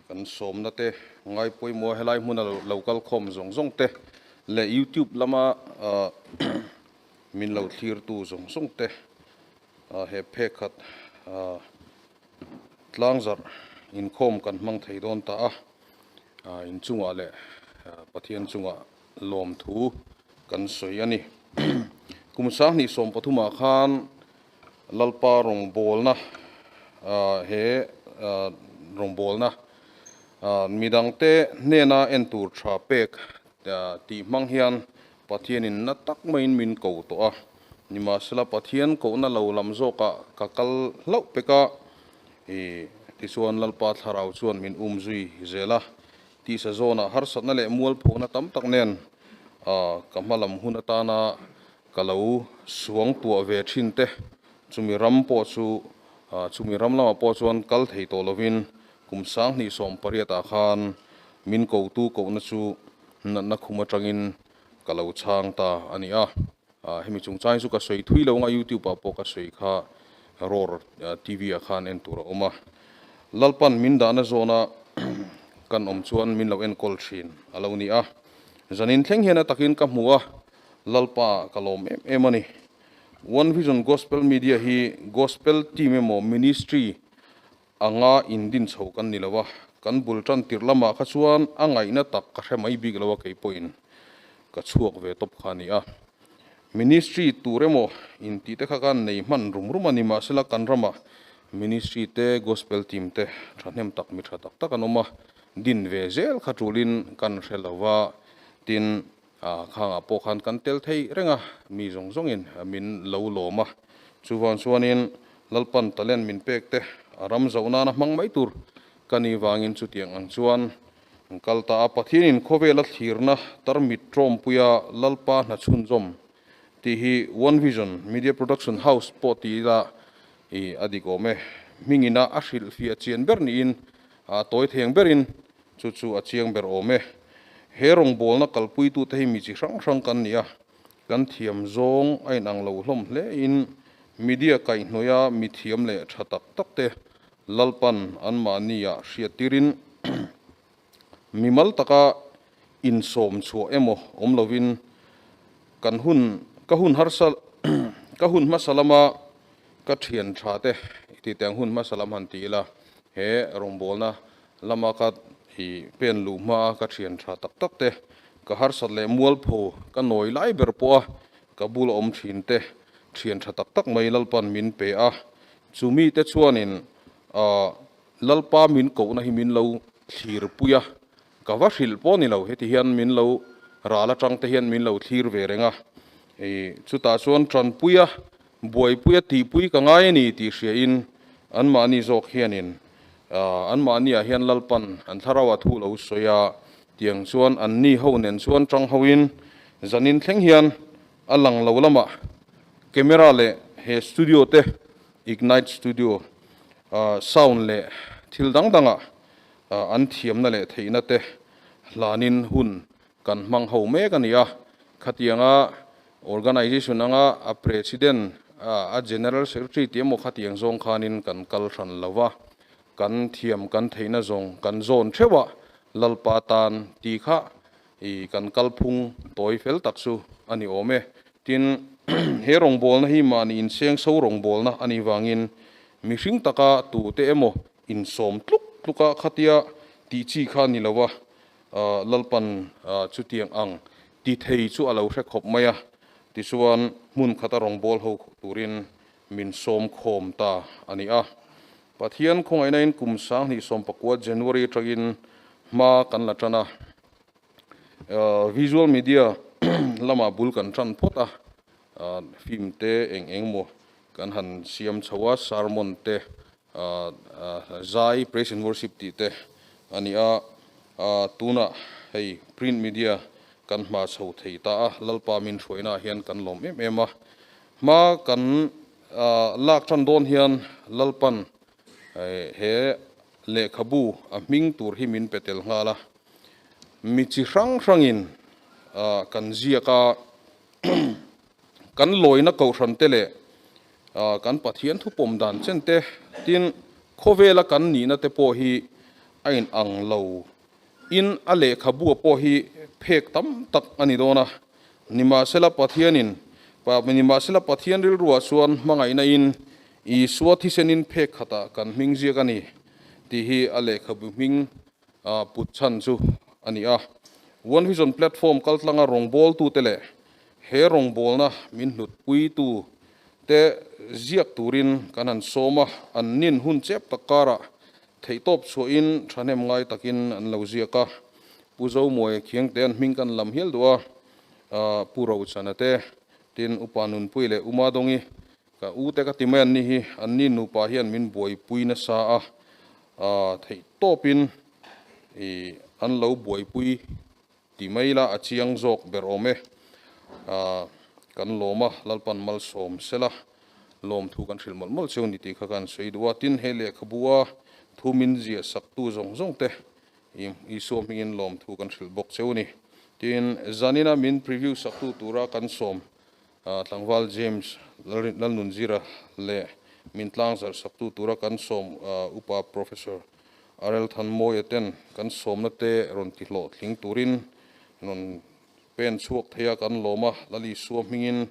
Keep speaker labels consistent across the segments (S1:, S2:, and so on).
S1: Kan sawmna te ngai pawimawh a helai hmuna lo kal khawm zawng zawng te leh youtube lama min lo thlirtu zawng zawng te he phek khat tlangzarh inkhawm kan hmang thei dawn ta a, inchungah leh Pathian chungah lawmthu kan sawi a ni. Kum 2013 ah khan Lalpa rawngbawlna he rawngbawlna midangte hnena en tur tha pek tih hmang hian Pathianin na tak maiin min ko tawh a. Nimahsela Pathian kohna lo lam zawkah ka kal hlauh pek a, tichuan Lalpa thlarau chuan min um zui zel a. Tisa zawnah harsatna leh mualphona tam tak nen ka hmalam hun atana Ka lo suang tuah ve thin te, chumi ram pawh chu chumi ram lamah pawh chuan kal thei tawh lovin kum 2018 ah khan min kotu kohna chu natna khum atangin ka lo chhang ta a ni a. Hemi chungchang hi chu ka sawi thui lo anga youtube ah pawh ka sawi kha Roar TV ah khan en tur a awm a. Lalpan min dahna zawna kan awm chuan min lo enkawl thin a lo ni a. Zanin thleng hian a takin ka hmu a. Lalpa ka lawm em em a ni. One Vision Gospel Media hi Gospel Team emaw Ministry anga indin chho kan ni lo a, kan bul tan tirh lamah kha chuan a ngaihna tak ka hre mai bik lo a kei pawhin ka chhuak ve tawp kha a ni a. Ministry tur emaw intih te kha kan nei hman rum rum a ni mahsela kan ramah Ministry te Gospel Team te thahnem tak mi tha tak tak an awm a, din ve zel kha tulin kan hre lo va, tin Khangah pawh khan kan tel thei reng a, mi zawng zawngin min lo lawm a. Chuvang chuanin Lalpan talent min pek te a ram zoh nana hmang mai tur ka ni vangin chutiang ang chuan an kal ta a. Pathianin khawvela thlirna tarmit tawmpuia Lalpa hna chhunzawm tih hi One Vision Media Production House pawh ti ila i a dik awm e. Hmingina a hrilhfiah chian ber niin a tawi thei ang berin Chu chu a chiang ber awm e. He rawngbawlna kalpuitute hi mi chi hrang hrang kan ni a, kan thiam zawng a inang lo hlawm hle in media kaihhnawih a mi thiam leh tha tak tak te Lalpan anmahni ah hriattirin mimal taka insawm chhuah emaw awm lovin kan hun ka hun harsa ka hun hmasa lama ka thian tha te tih te ang hun hmasa lam han ti ila he rawngbawlna Lama ka i pen luh hma a ka thian tha tak tak te, ka harsat leh mualpho ka nawi lai ber pawh a ka bula awm thin te thian tha tak tak mai Lalpan min pe a, chumi te chuanin Lalpa min kohna hi min lo thlir pui a, ka va hrilh pawh ni lo, heti hian min lo ral atang te hian min lo thlir ve reng a, chutah chuan tanpui a buaipui a tihpui ka ngai a ni tih hria in anmahni zawk hianin Anmahni ah hian Lalpan an thlarau ah thu lo sawi a, tiang chuan anni ho nen chuan tang ho in zanin thleng hian a lang lo lamah camera leh he studio te Ignite Studio sound leh thil dang dang ah an thiamna leh theihna te hlanin hun kan hmang ho mek a ni a, khatianga Organization anga a President, a General Secretary tih emaw khatiang zawng khanin kan kal hran lo va, kan thiam kan theihna zawng kan zawn theuh a, Lalpa tan tih kha i kan kalphung tawi fel tak chu a ni awm e. Tin, he rawngbawlna hi mahni insengso rawngbawlna a nih vangin mihring taka tute emaw insawm tluk tluka khatia tih chi kha a ni lo a, Lalpan chutiang ang ti thei chu a lo hre khawp mai a, tichuan hmun khata rawngbâwl ho turin min sawm khawm ta a ni a. Pathian khawngaihnain kum 2019 January atangin hma kan la tan a, visual media lamah bul kan tan phawt a, film te eng eng maw kan han siam chho a, sermon te Zai, Praise and Worship tih te a ni a, tunah hei print media kan hma chho thei ta a, Lalpa min hruaina ah hian kan lawm em em a. Hma kan lak tan dawn hian Lalpan he lehkhabu a hming tur hi min pe tel nghal a, mi chi hrang hrangin kan ziak a, kan lawina kohhran te leh Kan Pathian thupawm dan chen te, tin khawvela kan nihna te pawh hi a in ang lo in a lehkhabu pawh hi phek tam tak a ni dawn a. Nimahsela Pathianin Nimahsela Pathian rilruah chuan hmangaihna in Isua thisenin phek khatah kan hming ziak a ni tih hi a lehkhabu hming put chhan chu a ni a. One Vision Platform kaltlanga rawngbawltute leh he rawngbawlna min hlutpuitu te ziak turin kan han sawm a, an nin hun chep tak karah theihtawp chhuahin thahnem ngai takin an lo ziak a. Pu Zomuai Khiangte an hming kan lam hial duh a, Pu Rochana te, tin Upa Nunpui leh U Madongi ka u te ka ti mai an ni hi, an ni nupa hian min buaipui nasa a, theihtawpin an lo buaipui ti mai ila a chiang zawk ber awm e. Kan lawm a, Lalpan malsawm sela lawmthu kan hrilh mawlh mawlh cheu ni tih kha kan sawi duh a, tin he lehkhabu a thu min ziah saktu zawng zawng te Isua hmingin lawmthu kan hrilh bawk cheu ni. Tin, zanina min preview saktu tura kan sawm tlangval James Lalnunzira leh min tlangzarh saktu tura kan sawm Upa Professor Arel Thanmawia ten kan sawmna te rawn ti hlawhtling turin rawn pen chhuak thei a kan lawm a, Lal Isua hmingin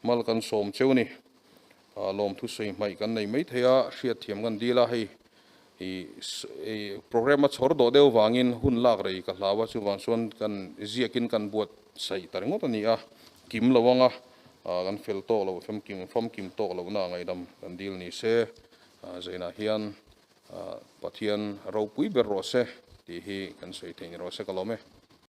S1: mal kan sawm cheu ni. Lawmthu sawi hmaih kan nei mai thei a, hriatthiam kan dil a, hei I programme a chhawr dawh deuh vangin hun lak rei ka hlau a, chuvang chuan kan ziakin kan buatsaih ta ringawt a ni a, kim lo anga kan fel tawk lo, famkim famkim tawk lohna ngaihdam kan dil ni se, zainah hian Pathian ropui ber rawh se tih hi kan sawi thei ni rawh se ka lawm e.